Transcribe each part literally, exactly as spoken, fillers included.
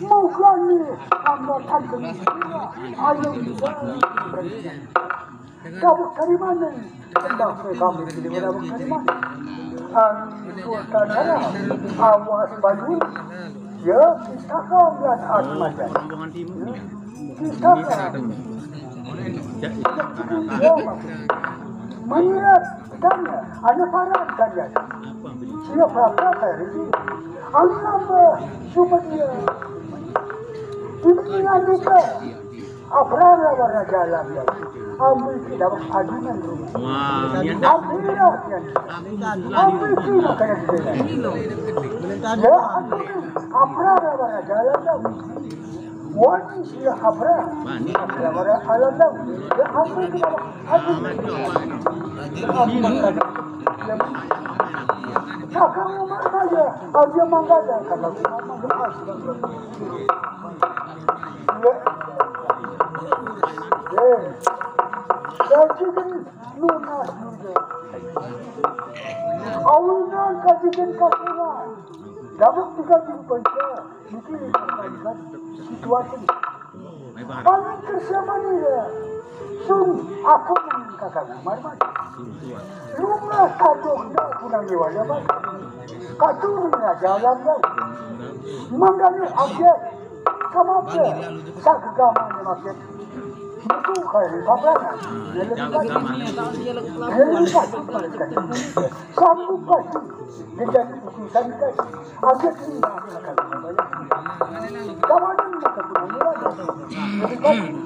Mugani hamba tantun sira, ayo bisa. Dapat dari mana? Tidak kami pilih dapat dari mana? Angkutan awas banyu. Ya, kita kau lihat asmada. Kita kau. Menyirat tanya, ada paran tanya. Siapa kata ini? Anu nambah, cuma dia. Ini anu ka. Abrara warna jalan ya. Ambil tidak adunan dulu. Wah, iya. Ambil ya. Ambil sih makanya di sini. Ya, ambil. Abrara warna jalan ya. Wani sila Abraham. Wani. Abraham ada alam tahu. Ya, aku itu apa? Aku. Kakak Umar saja, dia mangga dan kakak Umar mangga. Ya. Eh. Jadi kan lunas juga. Awinan kajikan kasuran. Dapat juga dibaca. Mungkin situasi. Paling kerja mana ya? Sun, aku mengatakan, marmar. Rumah kacau dah kurang jiwa ya, Pak. Kacau ni aja alam dah. Mangga ni objek. Sama apa? Satu gambar ni objek. Itu kali paparan. Dia lebih baik. Dia lebih baik. Sanggup pasti. Dia jadi utusan kan. Objek ni. Kawanan maka kurang jiwa. Lebih baik.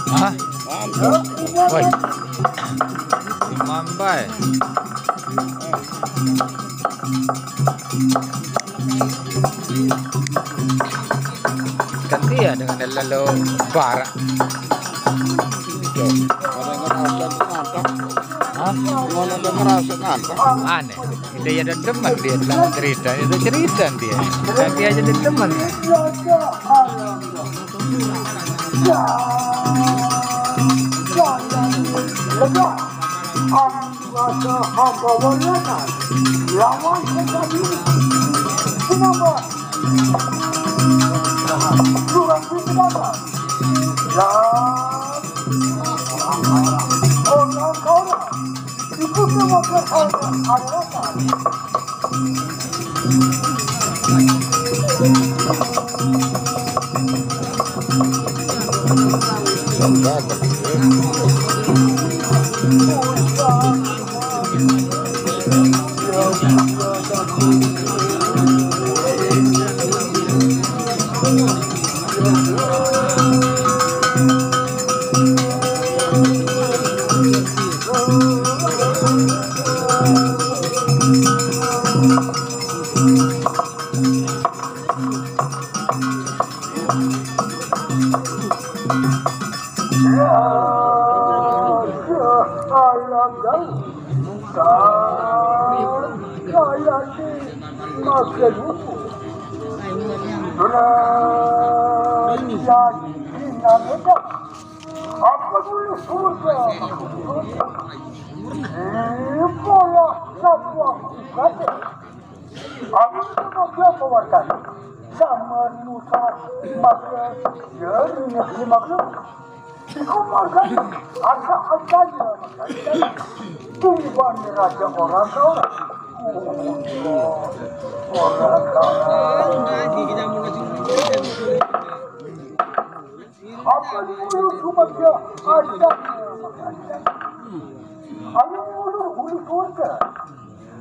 Hah? Woi. Mambai. Ganti ya dengan lalu barak. Hah? Mana ada ngerasa ngantuk? Aneh. Itu ya ada teman dia dalam cerita, itu cerita dia. Ganti aja ada teman. Rasa hamba warnana lawan sekali. Kenapa? Kurang kenapa? Dan orang-orang ikuti wakil hamba adalah Alam jauh. Kaya di makan buku. Berani dinamika. Apa dulu surga? Ini pola satu aku kata. Aku itu mau dia pewarkan. Sama Musa maka ya ini maklum. Iku mangkane, asa-asane, timbang raja orang kau. Apa dulu cuma dia ada. Ayo dulu hulu surga.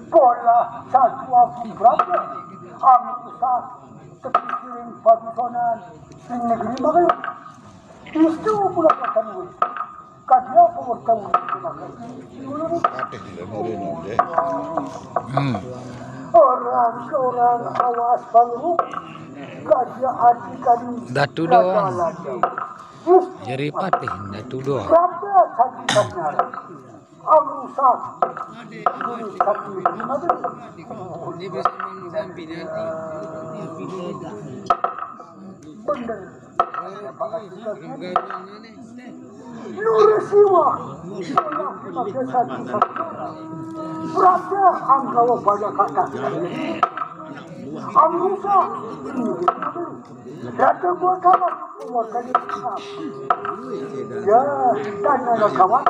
Bola satu aku berapa? Aku usah terpikirin padusonan di negeri makan. Itu pula kata gue. Kata apa bertemu? Patih tidak boleh nonde. Hmm. Orang-orang awas baru. Kata hati tadi. Datu doang. Jadi patih, Datu doang. Berapa tadi katanya? Aku usah. Ini bisa mengambil. Bener. Nursiwa. Berapa angka banyak kata. Aku usah. Raja gua kalah. Umur kali. Ya, tanya lo kawan.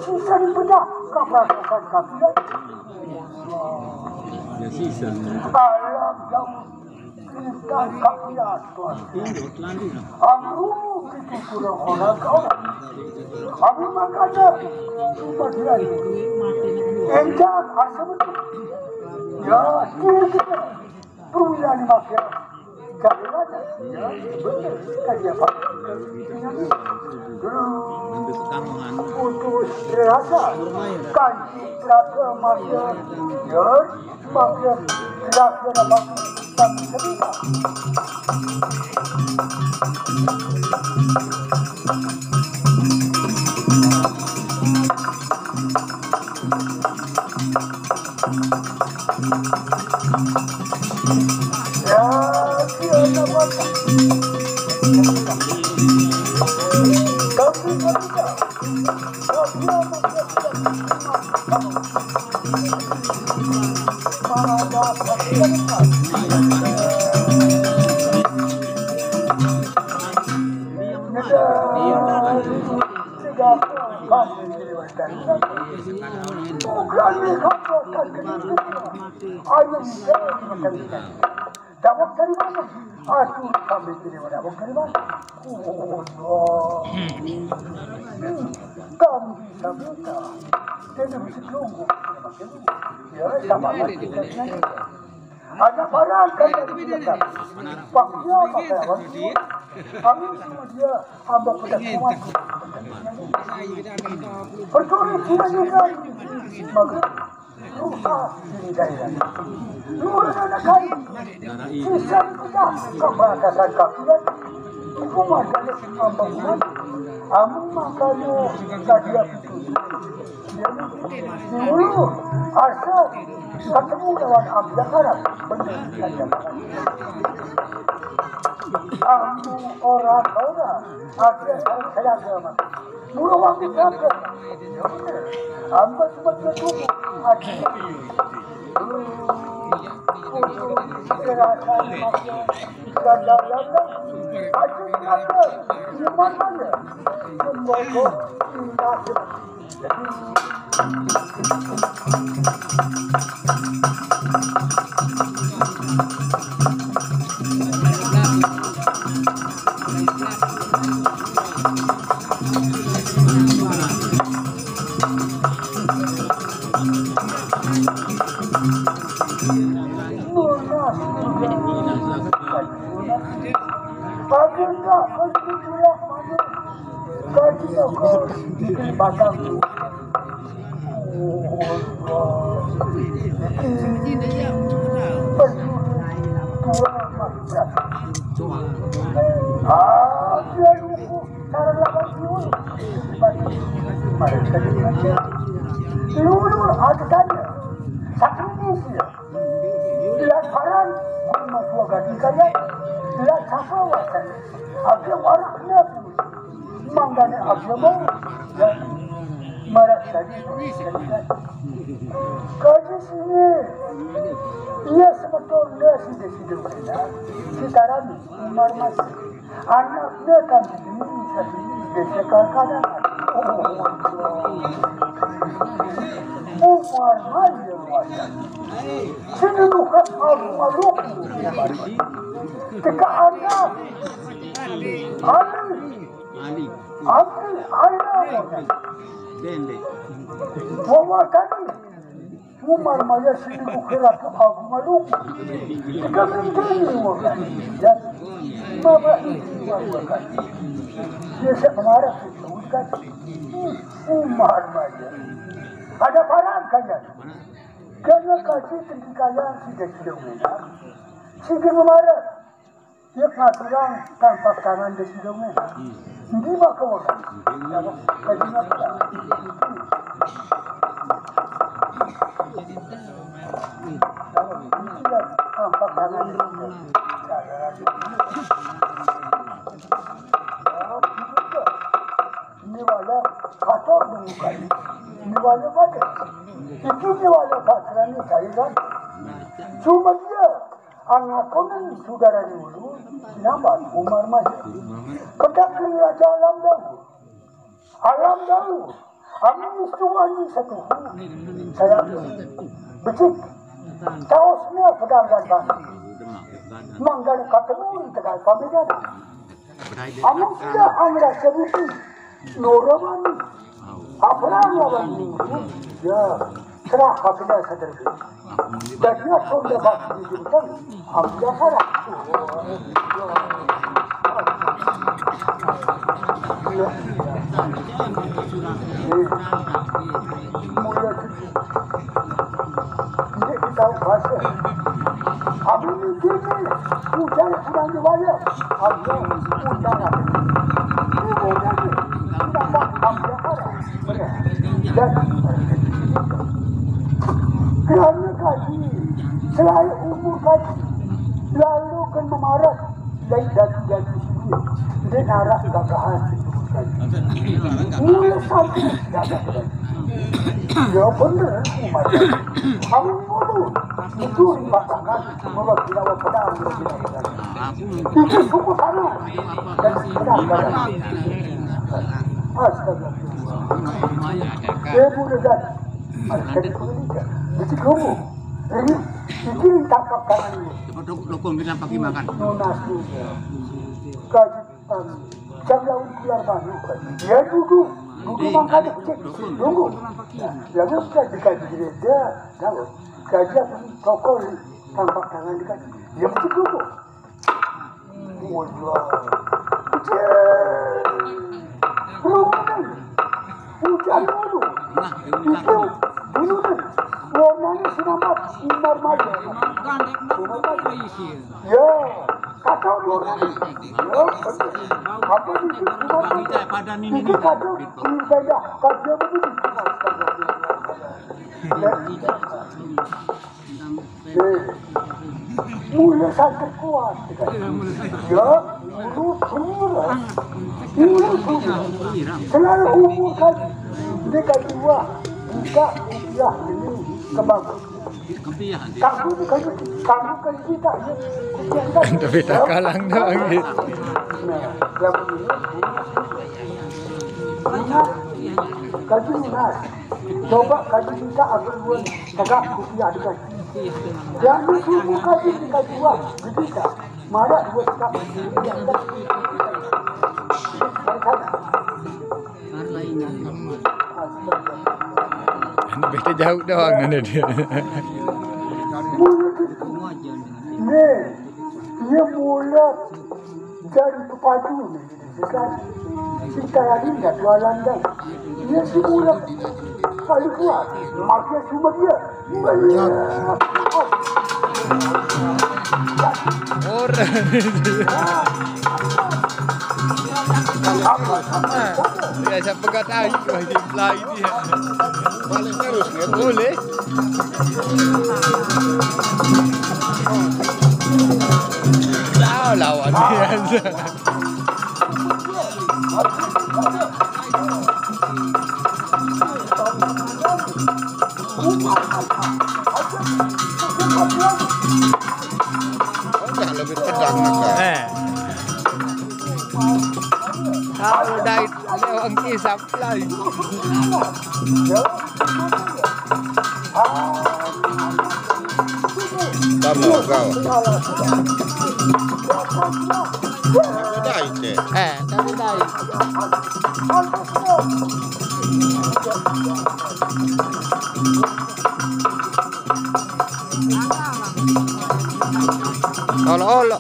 Susah dipecah. Kau perasaan kau tidak. Ya, sisa. Alam jauh. Aku kurang orang kau. Aku makanya cuma dia. Enggak, asal betul. Ya, dia kita. Perwira lima kira. Jangan ya, betul. Kan dia, Pak. Putus rasa. Kan rasa masih. Ya. Dawak dari mana? Aduh, kami tidak dawak dari mana? Oh, no. Kami bisa buka. Jadi mesti tunggu. Ya, sama lagi. Ada barang kan dari kita. Waktu apa kawan? Kami sama dia hamba pedas kuat. Percuri tidak juga. Maka Rupa diri daya. Luhur anak kayu. Sisa kita kebatasan kakian. Hukuman dari ambang umat. Amu makanya kadia itu. Dulu asal ketemu lawan ambil harap. Benar. Amu orang-orang. Akhirnya saya agama. Mula waktu berapa? Hamba cuma dua tubuh. Ada. Untuk penjelasan maksud dan dalamnya. Ada berapa? Iman mana? Semboko indah. Lulur ada tanya. Satu misi. Laparan guna suaga di kaya. Laparan wasan. Aku warak nabi. Manggane agama. Ya. Marak tadi. Kaji sini. Iya, sebetulnya si Desi Dewasa. Kita rami. Marmas. Anaknya kan ini, ini, ini, ini, ini, ini, ini, ini, Umar Maya wayah. Sini bukan aku malu. Teka anak. Ali. Ali. Ali. Wawa kami. Umar Maya sini bukan aku malu. Teka menteri wawa kami. Ya. Mama ini wawa kami. Dia saya marah. Umar Maya. Ada parang kaya. Kena kasih tinggi kaya si Dek Dongeng. Si Dek Mara. Dia pengaturan tampak tangan Dek Dongeng. Ini mah kawan. Jadi apa? Kalau ini tidak tampak tangan Dek Dongeng. Ini wala kotor dulu kali. Ini wala baca. Ini wala kotor ni saya kan. Cuma dia. Angakonan saudara dulu, nama Umar Maya. Pedak ni Raja Alam Daud. Alam Daud. Amin Tuhan ni satu. Saya becik. Taosnya pedang dan batu. Mangga katemu di tegal pamidan. Amun tidak amra sebuti. Noromani. Abraham lawan ni. Ya. Serah hatinya sederhana. Dan dia pun dapat dijadikan. Amra salah. Mula Dia tahu bahasa. Habis ni dia ni, hujan kurang dia bayar. Habis hujan habis. Dia boleh ni. Dia dapat ambil arah. Dan kerana kaji, selain umur kaji, lalu kan memarat. Lain datu-datu sini, dia narak gagahan itu bukan. Mula sampai gagah. Ya benar, umat. Kamu bodoh. Itu masakan, mula tidak pedang, mula tidak pedang. Itu suku sana. Dan pedang, pedang. Astaga. Dia boleh dan. Astaga. Itu kamu. Ini, ini tangkap tangan ini. Cepat dok-, dukung kita pakai makan. Nunas juga. Kaji Jam lawan keluar baru kan. Dia duduk, duduk mangkanya kecil. Tunggu. Lalu kita dikaji gereja, tahu. Kaji apa ni? Tokol tampak tangan dikaji. Dia mesti duduk. Wah, kecil. Belum kan. Hujan dulu. Itu dulu kan. Warnanya sinambat, sinar maju. Sinambat. Ya, kata orang. Ya, apa ni? Itu kata, ini beda. Kata apa ni? Ya. Eh, mula sakit kuat. Ya, mula semula. Mula semula. Selalu umur kan. Dia kata, wah, buka rupiah ini kebagus. Kamu ni kayu, kamu kayu kita ni. Tapi tak kalang dah lagi. Nah, lagu ini. Ingat, kayu lunas. Coba kayu kita aku dua, tegak kupiah dekat. Jangan suruh kayu kita dua, begitu. Marak dua tegak. Anu bete jauh doang anu dia. Ni, dia mula dari pepadu ni. Kita lagi dah jualan dah. Dia semula kali kuat. Makin cuma dia. Orang. Ya, siapa kata lagi belah ini? Balik terus dia. Boleh. Tahu lawan dia. Dah lebih pedang nak. Eh. Kalau dah itu, dia orang kisah pula. Vamos, bravo. Dai, te. Eh, dai, dai. Olo, olo.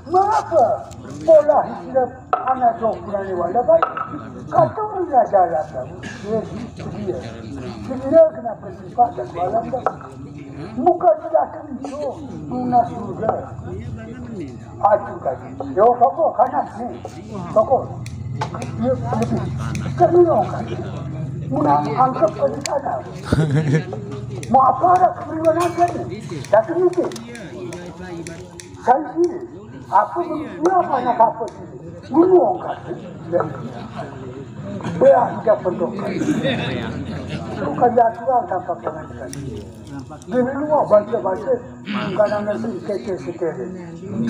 Mengapa pola hidup anak jokuran ni wala bai? Kata orang raja lata, dia dia dia kena bersifat dan malam dah. Muka tidak tentu lunas juga. Aduh tadi, yo toko kanak ni, toko. Dia lebih kerinong kan. Muna angkap kali sana. Mau apa ada kebriwanan kan? Tapi mungkin. Saya sini, aku belum siap anak apa sini. Gunung kan. Dia tidak pendok. Bukan jatuhan tanpa pengajian. Di luar baca-baca, kadang nanti kecil-kecil.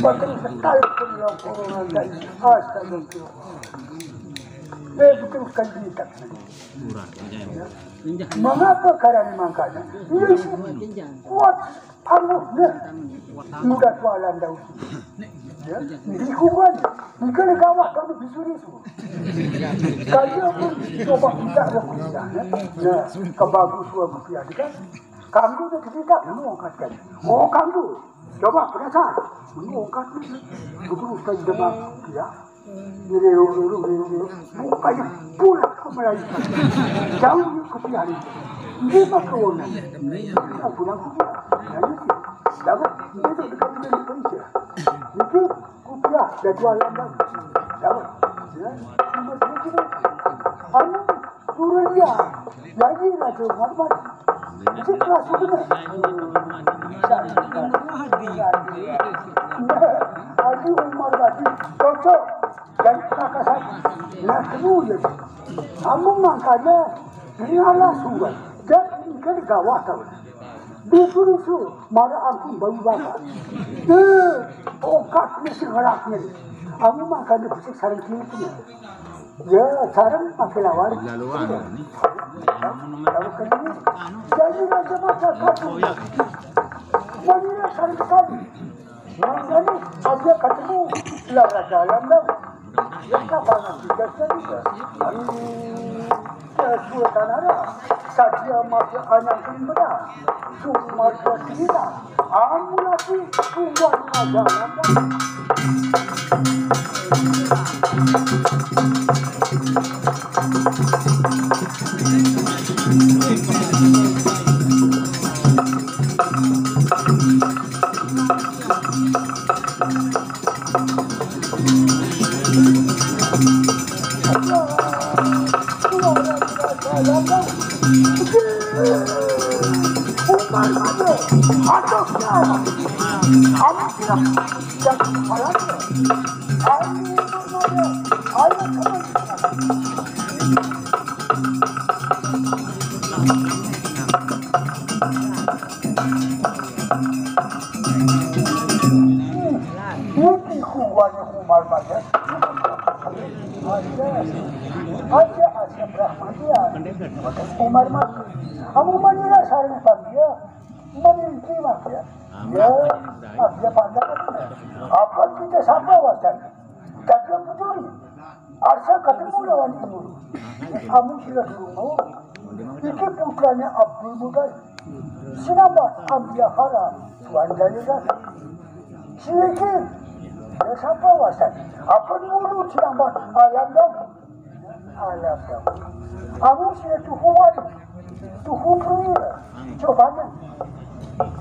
Bahkan sekali pun dalam corona dan astagfirullah. Dia betul kan kita. Mengapa karena makanya? Ini kuat. Anu, ya. Muda tua landau. Ya, di kuburan. Mungkin gawah kalau bisu-bisu. Saya pun coba tidak waktu tidak. Ya, kebagus waktu tidak kan. Kamu tu kita mau angkatkan. Oh, kamu. Coba perasaan. Mau angkat. Betul saya demam. Ya. Ini dulu, dulu, dulu, dulu. Bukannya pulang ke Melayu. Jauh ke Piari. Dia pakai orang. Dia pulang ke Piari. Lalu, dapat, dia tu dekat dengan Indonesia. Itu, Kupiah, dah jual lambat. Dapat. Ya, cuma dia tu. Anu, turun dia. Jadi, Raja Muhammad. Itu kelas itu. Haji Umar tadi. Cocok. Dan kakak saya, nak dulu je. Kamu makanya, ini Allah suruh. Dan ini kan gawah tau. Bisu-bisu, marah aku baru bapak. Eh, okat ni segerak ni. Kamu makanya bisik sarang kiri tu. Ya, sarang pakai lawan. Laluan ni. Lalu kena ni. Jadi macam-macam satu. Mana sarang sekali. Jadi, dia ketemu lah dalam dah. Ya, kapan kita cerita? Hmm, ya, Sultan Arab. Saja masa anak kembali. Cuma dua cerita. Aku lagi buat dalam dah. Ini kuburannya Umar Mati. Ada, ada Asam Rahmatian. Umar Mati. Kamu menilai sarang dia, menilai dia. Ya, dia pandang. Apa kita sama wajar? Tapi yang betul. Asa ketemu lawan Timur. Kamu sila dulu mau. Iki putranya Abdul Muttalib. Sinambat Ambiya Haram. Tuan Jaya Gasa. Silakan. Ya siapa wasan? Apa dulu sinambat alam dong? Alam dong. Kamu sila tuhuan. Tuhu pria. Coba ni.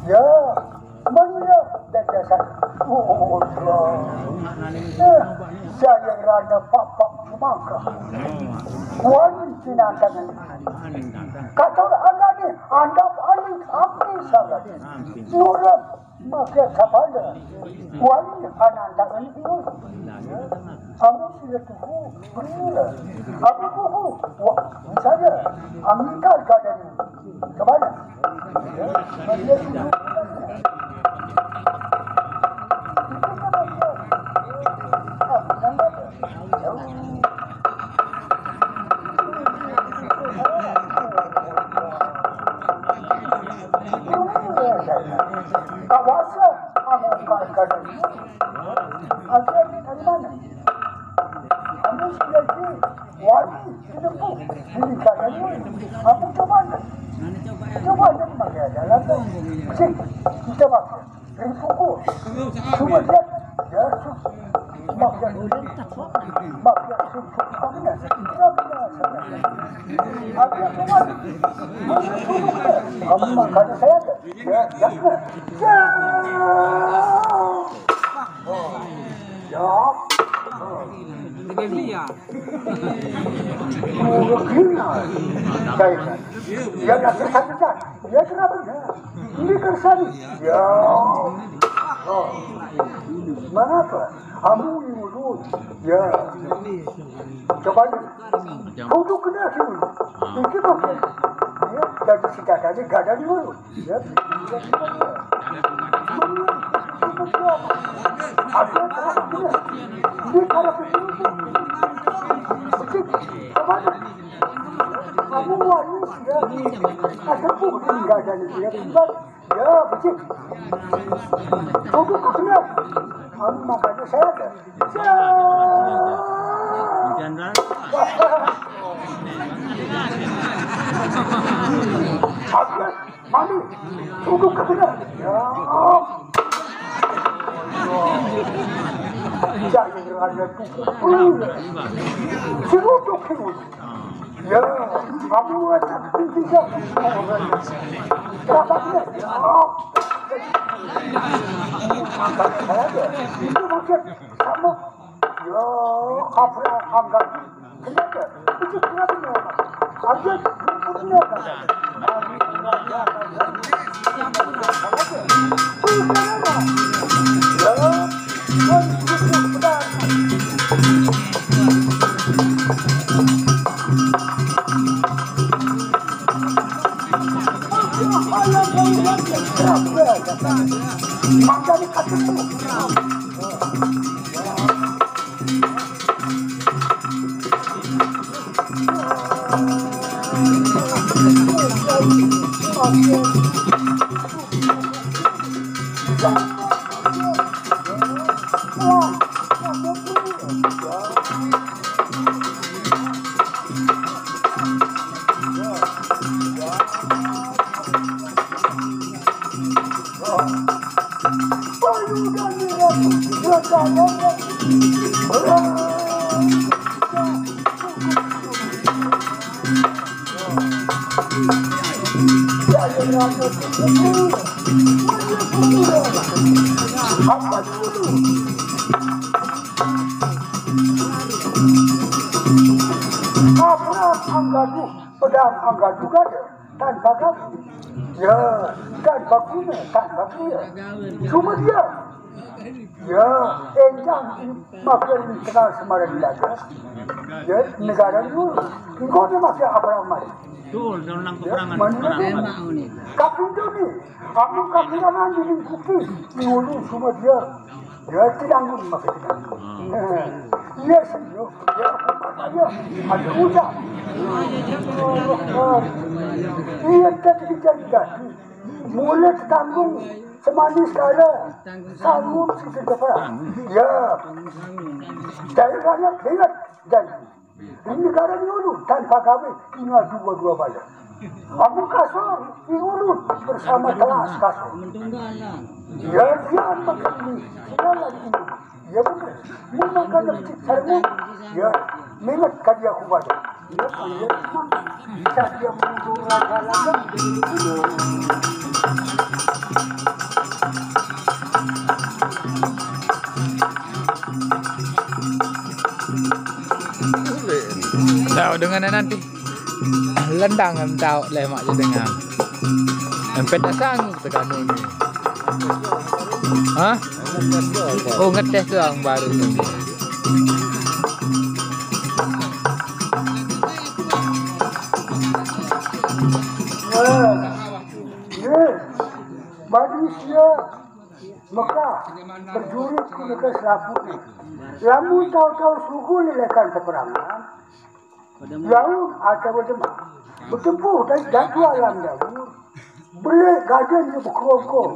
Ya. Mania dan dasar. Oh, Allah. Eh, saya rana papak semangka. Kuan tinantangan. Kata orang ni, anda paling api sangat. Nurut. Makai kapala. Wali anak tangan itu. Amu sila tuku. Bermula. Amu kuku. Wah, saya. Ambil kadang. Kemana? Kawasan. Ada dari mana? Kamu sudah di wali, di tempat. Ini katanya, kamu coba. Coba aja pakai jalan. Sini, kita pakai. Dari pukul. Cuma dia, ya, makan dulu. Makan susu. Kamu nak, kamu nak, kamu nak. Ada coba. Kamu makan saya. Ya, ya. Ya. Ya. Dia gila. Oh, gila. Saya kan. Ya, ya, saya kan. Ya, kenapa? Ya. Ini kan saya. Ya. Oh. Mengapa? Kamu ini dulu. Ya. Coba ni. Duduk kena sini. Itu makin. Ya, jadi senjata ni gada dulu. Ya. Apa yang salah dia? Ini cara berpikir. Betul. Coba ni. Kamu wali, ya. Ada pun gada ni. Ya, betul. Ya, betul. Duduk kena. Kamu makanya saya ada. Hujan dah. Habis, mami, duduk ke sana. Ya. Jangan ada duduk. Seruduk dulu. Ya, kamu ada tiga. Berapa dia? Ya. Angkat saya aja. Itu macam sama. Ya, apa angkat? Kenapa? Itu kenapa? Angkat, kenapa? Ya. Apa dulu? Apa anggadu? Pedang anggadu gada tanpa gadu. Ya, tanpa guna, tanpa guna. Cuma dia. Ya, enjang makin kenal semara di laga. Ya, negara dulu. Engkau dia masih apa ramai. Betul, dalam peperangan. Mana dia? Kapindo ni. Kamu kapirangan di lingkupi. Ngulu semua dia. Ya, tidak ngulu makin kenal. Iya, sih, yo. Ya, apa dia? Ada ucap. Iya, tadi jadi jadi. Mula tertanggung semanis kala. Sanggup si kerja perang. Ya. Dari banyak ingat dan ini negara ni dulu tanpa kami tinggal dua-dua bala. Kamu kasar, ini dulu bersama kelas kasar. Ya, dia makan ni. Segala ini. Ya, betul. Memang kena petik sarung. Ya, minat kali aku baca. Ya, ya, memang. Bisa dia mundur raga-raga. Tahu dengan nanti. Lendang entau lemak je dengan. Empet asang tekan ni. Hah? Oh, ngetes doang baru. Nah, ini manusia Mekah berjurit ke negara Selapunya. Lamun tahu-tahu sugul lekan peperangan, laun atau bertempuh, bertempuh dari jadwal alam jauh. Beli gadun dia berkerongkong,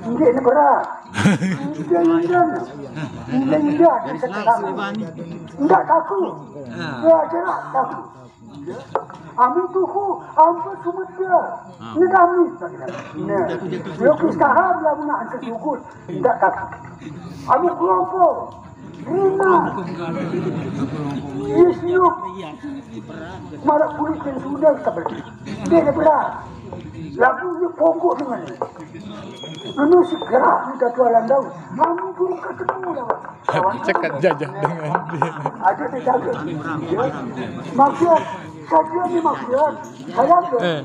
indik negara, indik indik, indik indik, indik takut. Ya, jelas takut. Amun tuku, ampun sumedya. Ini kami. Nah, lukis kaham lah muna anta sugul. Indak takut. Amun kelompok, lima. Iya siup. Marak kulit yang sudah kita beli. Dia ada berat. Lagu dia pokok dengan ni. Lalu segera minta tualan daun. Amun turun ketemu lah. Cakap jajah dengan dia. Ada dia jaga. Ya. Maksiat. Saja ni maksiat. Saya ada. Eh,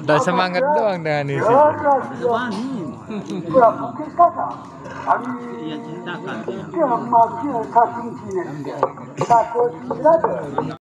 dah semangat doang dengan ni. Ya, ya, ya. Ya, mungkin kata. Kami dia maksiat saking sini. Satu sini ada.